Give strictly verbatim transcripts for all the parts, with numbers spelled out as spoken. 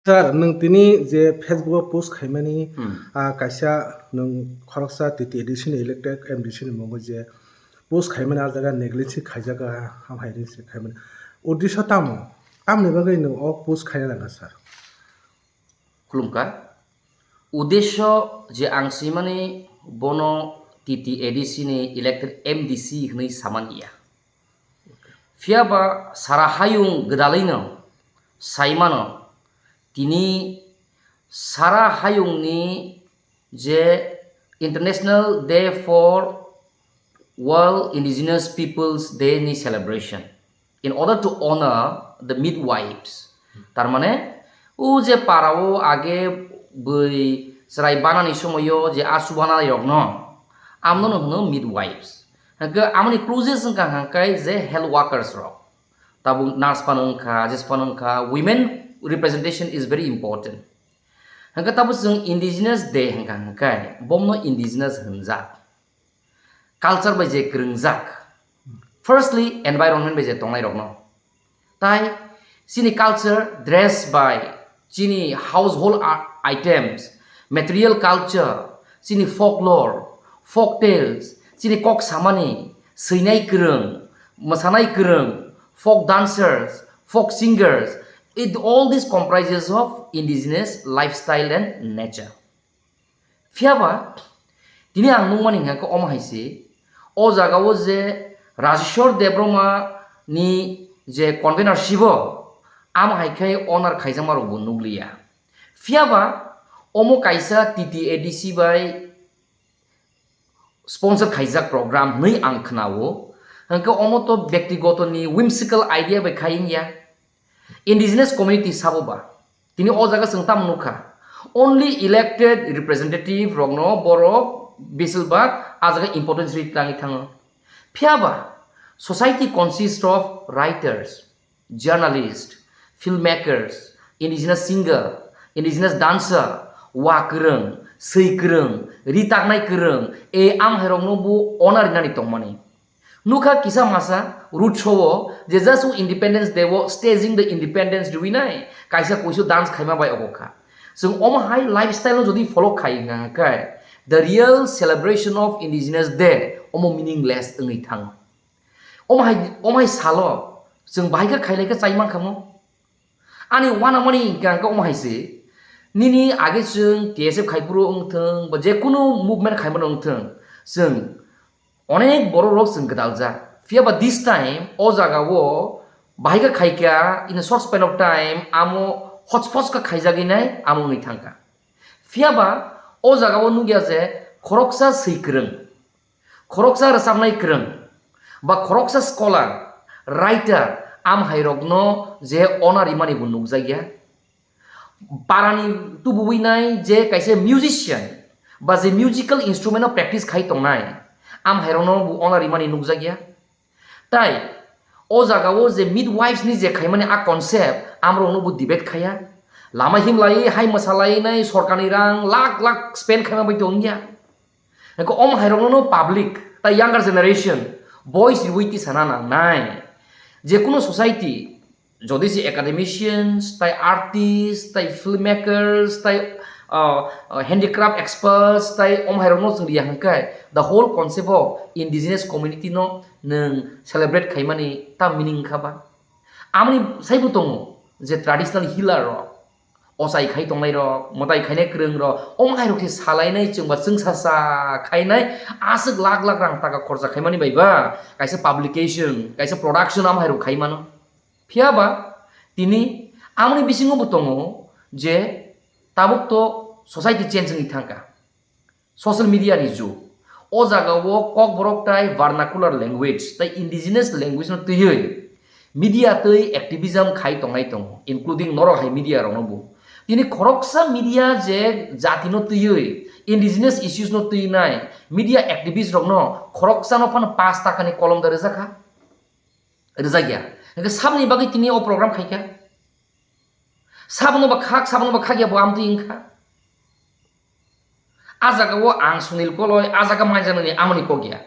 Sir, nwng tini je Facebook o post khaimani, Hmm. ah, kaisa nwng khoroksa T T A D C ni elected M D C ni mungwi je post khaimani, ah jaga negligence khaijak, ah, ham hai ring se khaimani. Uddesho tamo? Tamoni bagwi nwng o post khaina nangkha, sir? Khulumkha. Uddesho je ang swimani bono T T A D C ni elected M D C hwnwi samani ya. Phiya ba sara hayung gwdalwino saimano, tini sara hayungni je International Day for World Indigenous Peoples Day ni celebration in order to honor the midwives. Tar mane, o je para o age bwi chwrai banani somoyo je asu banai rokno, amno no hwno midwives. Hwnkhe amoni closest wngkha hwnkhe je health workers rok. Tabuk nurse phano wngkha, je phano wngkha, women representation is very important. Hwnkhe tabuk chwng Indigenous Day hwnkha hwnkhe, bomno indigenous hwnjak. Culture bai je kwrwngjak. Firstly, environment bai je tongnai rokno. Tai chini culture, dress bai, chini household a-, items, material culture, chini folklore, folk tales, chini kok samani, swinai kwrwng, mwsanai kwrwng, folk dancers, folk singers, it, all this comprises of indigenous lifestyle and nature. Phiya ba, tini ang nukmani hwnkha khe omo hai se, o jaga o je Rajeshwar Debbarma ni je convener sibo, amo hai khe honor khaijakma rok bo nukliya. Phiya ba, omo kaisa T T A D C bai sponsor khaijak program hwnwi ang khna-o, hwnkhe omo to byaktigoto ni whimsical idea bai khai wngya. Indigenous community sabo ba, tini o jaga chwng tamo nukha, only elected representative rokno borok besibak a jaga importance ri tangwi thango. Phiya ba, society consists of writers, journalists, filmmakers, indigenous singer, indigenous dancer, wa kwrwng, swi kwrwng, ri taknai kwrwng, e amhairokno bo honor rinani tongmani. Nukha kisa masa road show o je just o Independence Day o staging the Independence riwi nai kaisa kuisu dance khaima bai obo kha. Chwng omo hai lifestyle no jodi follow khai hwnkha hwnkhe the real celebration of Indigenous Day omo meaningless wngwi thango. Omo hai, omo hai salo chwng bahai khe khailai khe chai mankha mo? Ani uanamani hwnkha hwnkhe omo hai se, nini age chwng T S F khai phuru wng thung, ba je kunu movement khai mano wng thung, chwng onek borok rok chwng gwdaljak. Phiya ba this time o jaga o bahai khe khai kha, in a short span of time, amo hotspot khe khaijagwi nai, amo wngwi thang kha. Phiya ba o jaga o nukya je khoroksa swi kwrwng, khoroksa rwchapnai kwrwng ba khoroksa scholar, writer, amhairokno je honor rimani bo nukjakya. Parani tubuwi nai je kaisa musician ba je musical instrument no practice khai tongnai, amhairokno bo honor rimani nukjakya. Tai o jaga o je midwives ni je khaimani a concept, amrokno bo debate khaiya. Lama himlai, hai mwsalai nai, sorkarni rang lakh lakh spend khaima bai tongya. Hwnkhe omo hairokno no public, tai younger generation, voice riwi tisana nangnai. Je kunu society, jodi se academicians, tai artists, tai filmmakers, tai, uh, uh, handicraft experts, tai omo hairokno chwng riya hwnkhe, the whole concept of indigenous community no nwng celebrate khaimani ta meaning wngkha ba? Amoni saibo tongo je traditional healer rok, ochai khai tongnai rok, mwtai khainai kwrwng rok, omo hai rok se salainai chwng ba chwngsa sa khainai, aswk lakh lakh rang taka khorcha khaimani bai ba kaisa publication, kaisa production amo hai rok khai mano. Phiya ba tini amoni bisingo bo tongo je tabuk to society change wngwi thangkha. Social media ni jug. O jaga o Kokborok tai vernacular language tai indigenous language no twiwi media twi activism khai tongnai tongo, including norok hai media rok no bo. Tini khoroksa media je jati no twiwi, indigenous issues no twinai media activist rok no khoroksa no phano paanch taka ni kolom da rwjakha, rwjakya. Hwnkhe saboni bagwi tini o program khaikha. Sabono ba khak, sabono ba khakya bo amtwi wngkha. A jaga o ang Sunil Koloi, a jaga maijanani amoni kok ya.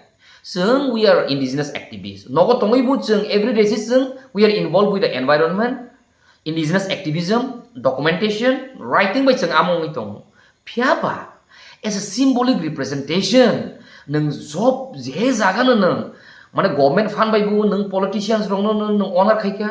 Chwng we are indigenous activists. Nogo tongwi bo chwng every day se chwng we are involved with the environment, indigenous activism, documentation, writing bai chwng amo wngwi tongo. Phiya ba, as a symbolic representation, nwng job je jaga no nwng, mane government fund bai bo nwng politicians rok no nwng, nwng honor khai kha,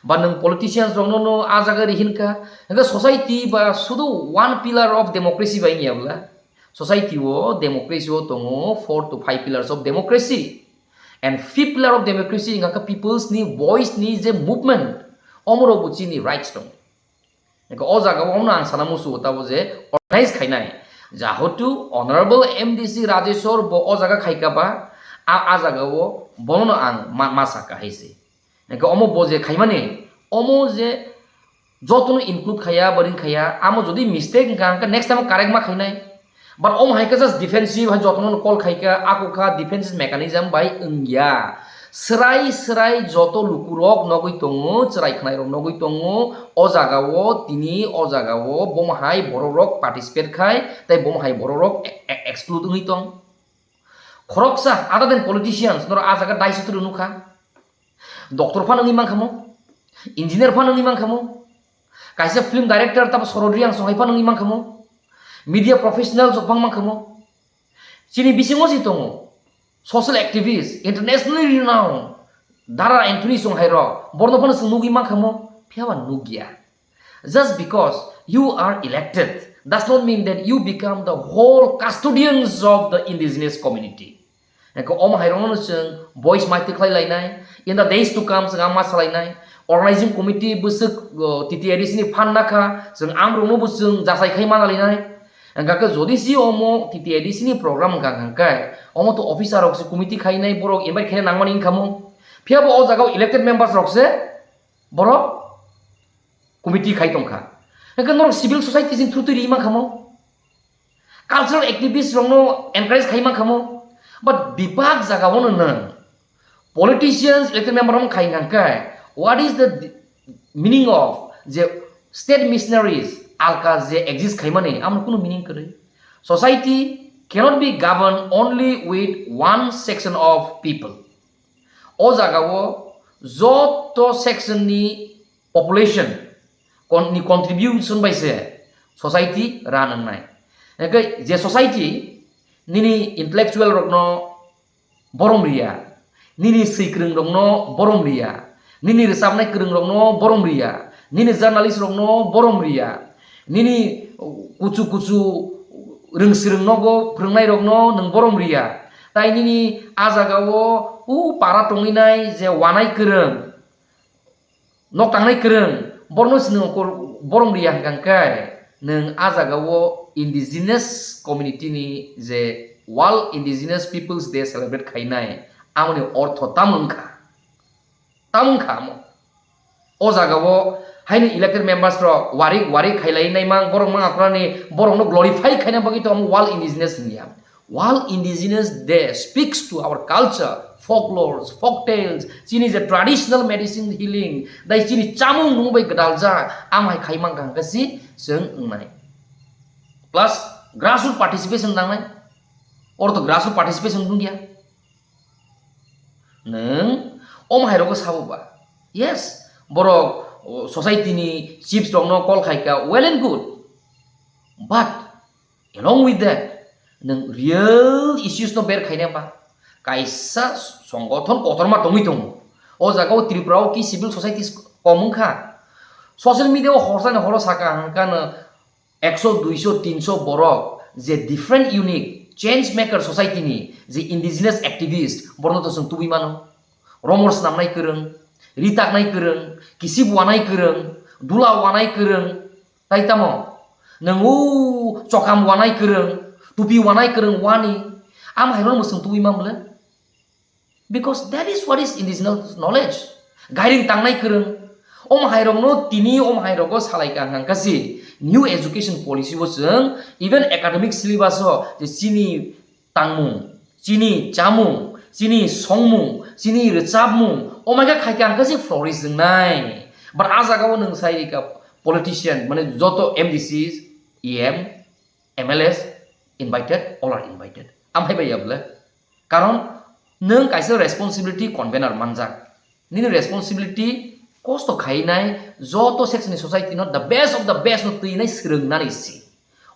ba nwng politicians rok no, no a jaga ri hin kha, hwnkhe society ba sudu one pillar of democracy bai wngya bwla, society o democracy o tongo four to five pillars of democracy, and fifth pillar of democracy wngkha khe people's ni voice ni je movement, omoro bo chini rights tongo. Eko o jaga o ang sana musu tabo je organize khainai. Jahotu Honorable M D C Rajeshwar bo o jaga khaika ba, a, a jaga o bono no ang ma, ma saka hai se. Eko omo bo je khaimani, omo je joto no include khaya, boring khaya, amo jodi mistake wngkha, hwnkhe next time correct ma khainai. But omo hai khe just defensive, hai jotono call khai kha, ako kha defensive mechanism bai wngya. Srai srai joto lukurok nogwi tongo, chwrai khwnairok nogwi tongo, o jagao tini, o jagao bomo hai bororok participate khai, tei bomo hai bororok e-, e-, exclude wngwi tong. Khoroksa, other than politicians, norok a jaga dai sutru nukha. Doctor phano wngwi mankha mo, engineer phano wngwi mankha mo, kaisa film director tamo Sorodri ang songhai phano wngwi mankha mo, media professional rok bang mankha mo. Chini bisingo se tongo social activist, internationally renowned Dara Anthony songhai rok, borno phano chwng nugwi mankha mo, phiya ba nukya. Just because you are elected does not mean that you become the whole custodians of the indigenous community. Eko omo hai rokno chwng voice mai tikhlai lainai. In the days to come, chwng ama salai nai. Organizing committee bwswk, uh, T T A D C ni phan nakha, chwng amrokno bo chwng jasai khai mana lainai. Hwnkha khe jodi si omo T T A D C ni program wngkha hwnkha khe, omo to officer rok se committee khainai, borok invite khaina nangmani wngkha mo. Phiya bo o jaga o elected members rok se borok committee khai tongkha. Hwnkhe norok civil society sing through twi ri mankha mo. Cultural activist rokno encourage khai mankha mo. But bebak jaga o no nwng politicians, elected member rok khai hwnkha khe, what is the meaning of je state missionaries alka je exist khaimani, amno kunu meaning kwrwi. Society cannot be governed only with one section of people. O jaga o joto section ni population con-, ni contribution bai se society run wngnai. Hwnkhe je society nini intellectual rokno borom riya, nini swikwrwng rokno borom riya, nini rwchapnai kwrwng rokno borom riya, nini journalist rokno borom riya, nini kuchu kuchu rwngsirwng nogo phwrwngnai rokno nwng borom riya, tai nini a jaga o u para tongwi nai je wanai kwrwng, nok tangnai kwrwng, borno se nwng kor-, borom riya hwnkha khe, nwng a jaga o indigenous community ni je World Indigenous Peoples Day celebrate khainai, amoni ortho tamo wngkha? Tamo wngkha amo? O jaga o haino elected members rok warik warik khailai nai mang, borok mang akurani, borokno glorify khaina bagwi to amo World Indigenous India. World Indigenous Day speaks to our culture, folklores, folk tales, chini je traditional medicine healing, dai chini chamung nung bai gwdaljak, amhai khai mankha hwnkhe si chwng wngnai. Plus, grassroot participation nangnai. Oro to grassroot participation nungya. Nwng omo hai rogo sabo ba? Yes, borok, o, society ni chiefs rokno call khai kha, well and good. But along with that, nwng real issues no ber khaina ba? Kaisa songothon kotorma tongwi tongo. O jaga o Tripura o ki civil societies kom wngkha. Social media o horsa ni horo saka hwnkha no ekso, duiso, tinso borok je different unique change maker society ni je indigenous activist, borno to chwng tubui mano. Romor snamnai kwrwng, ri taknai kwrwng, kisip wanai kwrwng, dula wanai kwrwng, tai tamo? Nwng o chokam wanai kwrwng, tupi wanai kwrwng wani, am hai rokno mwswng tubui man bwle? Because that is what is indigenous knowledge. Gairing tangnai kwrwng. Om hai rokno tini om hai rogo salai ka hang kasi new education policy o chwng even academic syllabus o je chini tangmung, chini chamung, chini songmung, chini rwchapmung, omaika khai ka hang kasi flourish wngnai. But a jaga o nwng sai rika politician, mane joto M D Cs, E M, M L As invited, all are invited. Amhai bai ya bwle? Karon nwng kaisa responsibility convener manjak. Nini responsibility Kosto khainai joto section ni society no the best of the best no twinai swrwngnani si.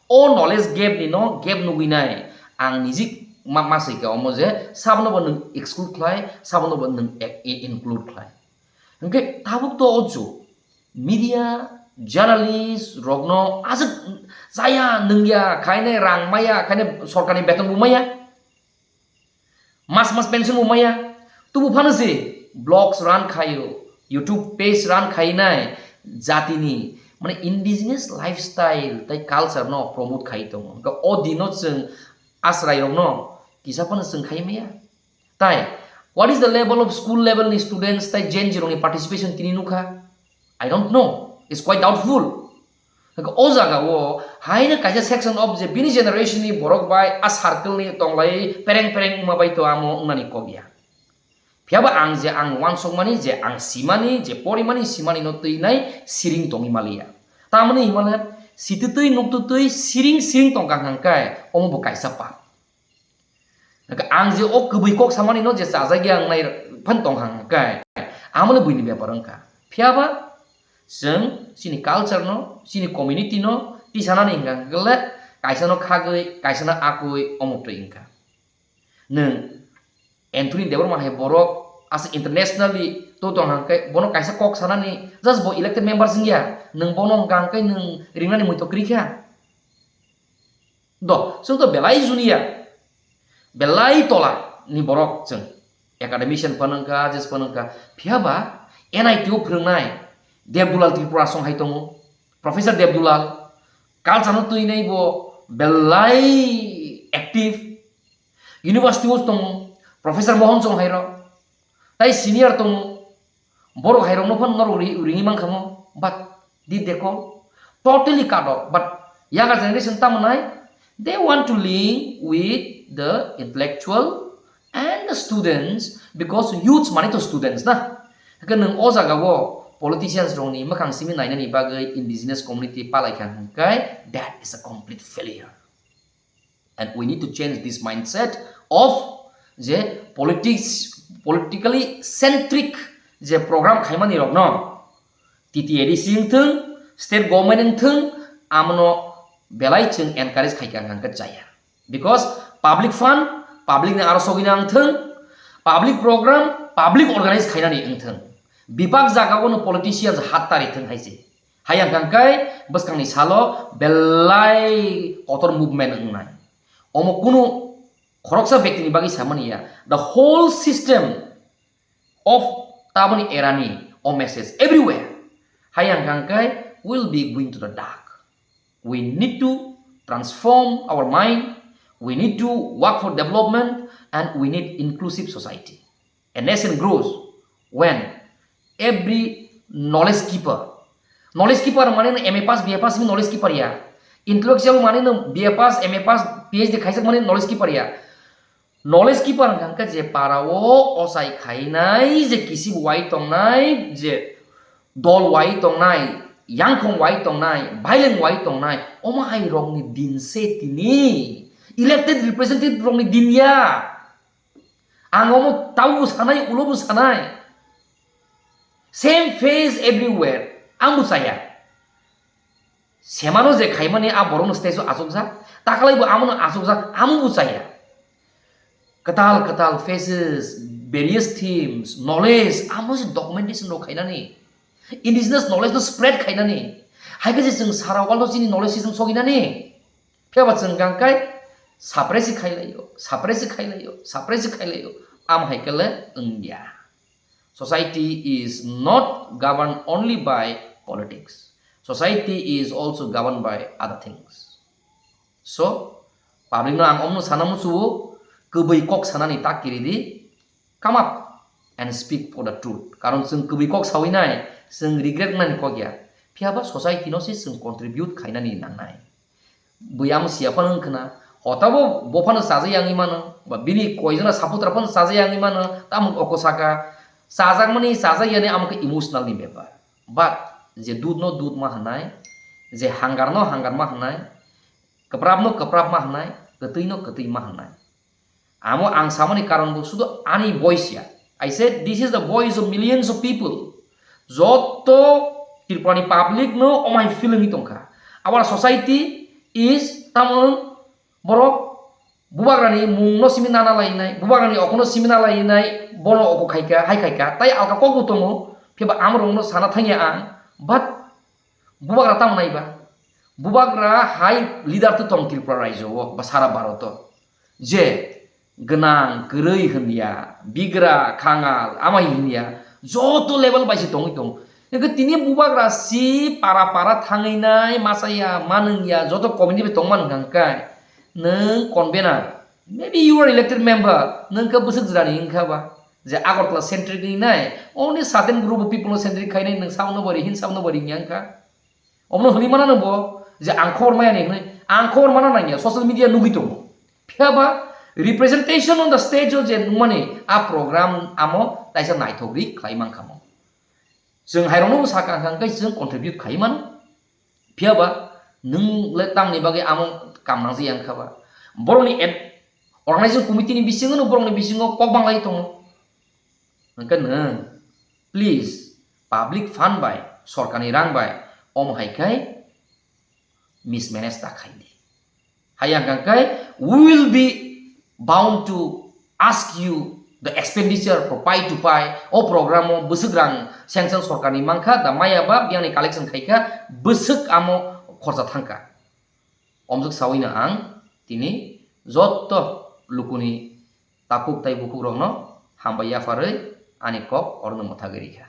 O knowledge gap ni no gap nugwi nai. Ang nijik ma, ma swika omo je sabono bo nwng exclude khlai, sabono bo nwng e-, i-, include khlai. Hwnkhe tabuk to o jug media, journalist rokno aswk chaya nungya khainai, rang maya khainai, sorkarni beton bo maya. Mas mas pension bo maya. Tubu phano se blogs run khaio, YouTube page run khainai jatini, mane, indigenous lifestyle tai culture no promote khai tongo. Hwnkhe o dino chwng asrai rokno kisa phano chwng khai maya. Tai, what is the level of school level ni students tai Gen Z rokni participation tini nukha? I don't know. It's quite doubtful. Hwnkhe o jaga o haino kaisa section of je bini generation ni borok bai a circle ni tonglai pereng pereng wngma bai to amo wngnani kok ya. Phiya ba ang je ang uansukmani, je ang simani, je porimani, simani no twi nai siring tongwi maliya. Tamoni himale sititwi nuktutwi siring siring tongkha hwnkhe omo bo kaisa pap. Hwnkhe ang je o kwbwi kok samani no je chajak ya wngnai phan tong hang khe, amo le buini bepar wngkha. Phiya ba chwng chini culture no, chini community no tisanani hwnkha hwnkhe le kaisa no khagwi, kaisa no akwi omo twi wngkha. Nwng Anthony Debbarma hai borok aswk internationally to tong hang khe bono kaisa kok sanani just bo elected members wngya, nwng bono hwnkha hwnkhe nwng ringnani muitok kwrwi kha. Do, chwng to belai junior, belai tola ni borok chwng. Academician phano wngkha, just phano wngkha. Phiya ba N I T o phwrwngnai Debdulal Tripura song hai tongo. Professor Debdulal, culture no twi nai bo belai active. University o tongo, Professor Mohan song hai rok. Tai senior tongo. Borok hai rokno phano norok ri-, ringwi mankha mo, but did they call? Totally cut off. But younger generation tamo nai, they want to link with the intellectual and the students, because youths mane to students na. Hwnkhe nwng o jaga o politicians rokni mwkhang simi nainani bagwi indigenous community palai kha hwnkhe, that is a complete failure. And we need to change this mindset of je politics, politically centric je program khaimani rokno T T A D C wngthung, state government wngthung, amono belai chwng encourage khaikha hwnkhe chaya. Because public fund, public ni aro sogwina wngthung, public program, public organize khainani wngthung. Bebak jagao no politicians hat tari thung hai se. Hayang kangkai bwskangni salo belai kotor movement wngnai. Omo kunu khoroksa bektini bagwi samani ya. The whole system of tamoni erani o message everywhere. Hayang kangkai will be going to the dark. We need to transform our mind. We need to work for development and we need inclusive society. A nation grows when every knowledge keeper, knowledge keeper mane no M A pass, B A pass ni knowledge keeper ya. Intellectual mane no B A pass, M A pass, P H D khaijak mane knowledge keeper ya. Knowledge keeper hwnkha khe je para o ochai khainai, je kisi bo wai tongnai, je dol wai tongnai, yangkhong wai tongnai, baileng wai tongnai, omo hai rokni din se tini. Elected representative rokni din ya. Ang omo taubo sanai, ulobo sanai. Same face everywhere. Ang bo chaya. Semano je khaimani a borokno stage o achukjak, takalaibo amono achukjak, amo bo chaya. Kwtal kwtal faces, various themes, knowledge, amo se documentation rok khainani. Indigenous knowledge no spread khainani. Hai khe je chwng sara world o chini knowledge system soginani. Phiya ba chwng kangkai suppress khailai o, suppress khailai o, suppress khailai o. Am hai khe le wngya. Society is not governed only by politics. Society is also governed by other things. So, public no ang omno sana musuo, kwbwi kok sanani tak kiri di, come up and speak for the truth. Karon chwng kwbwi kok sawi nai, chwng regret nani kok ya. Phiya ba society no se chwng contribute khainani nangnai. Bui amo siya phano wngkha na, hotabo bo phano chajak yangwi mano, ba bini koijona supporter phano chajak yangwi mano, tamo oko saka, chajakmani chajak yani amo khe emotional ni bepar. But je dudh no dudh ma hwnai, je hangar no hangar ma hwnai, kwprap no kwprap ma hwnai, kwtwi no kwtwi ma hwnai. Amo ang samani karon bo sudu ani voice ya. I said, "This is the voice of millions of people." Joto Tripurani public no omai feeling tongkha. Our society is tamon borok bubagrani mungno simi nana lainai, bubagrani okono simi na lainai, bono oko khaika, hai khaika, tai alka kokbo tongo, phiba amrokno sana thangya ang, but bubagra tamo naiba? Bubagra hai leader to tong Tripura raijo o ba sara Bharat o, je gwnang, kwrwi hinya, bigra, khangal, amai hinya, joto level bai se tongwi tongo. Hwnkhe tini bubagra si para para thangwi nai, masa ya, manung ya, joto community bai tongma hwnkha hwnkhe nwng convener, maybe you are elected member, nwng khe bwswk jwrani wngkha ba? Je Agartala centric wngwi nai, only certain group of people no centric khainai, nwng sabono bari hin, sabono bari wngya wngkha. Omono hwnwi mana nw bo je ang khobor maya ni hwnwi, ang khobor mana nangya, social media nugwi tongo. Phiya ba representation on the stage o je nungmani a program amo taisa naithok ri khlai mankha mo. Chwng hairokno bo sakha hwnkha hwnkhe chwng contribute khai mano. Phiya ba nwng le tamni bagwi amo kam nangjakya wngkha ba? Borokni ad-, organizing committee ni bisingo no borokni bisingo kok banglai tongo. Hwnkhe nwng, please, public fund bai, sorkarni rang bai, omo hai khai mismanage ta khai di. Hai ang kang khai, we will be bound to ask you the expenditure for pai to pai, o program o bwswk rang sanction sorkarni mankha, da maya ba biyangni collection khaikha, bwswk amo khorcha thangkha. Omjwk sawino ang tini joto lukuni takhuk tai bukhukrokno hambai yapharwi ani kok orno mwthagwi rikha.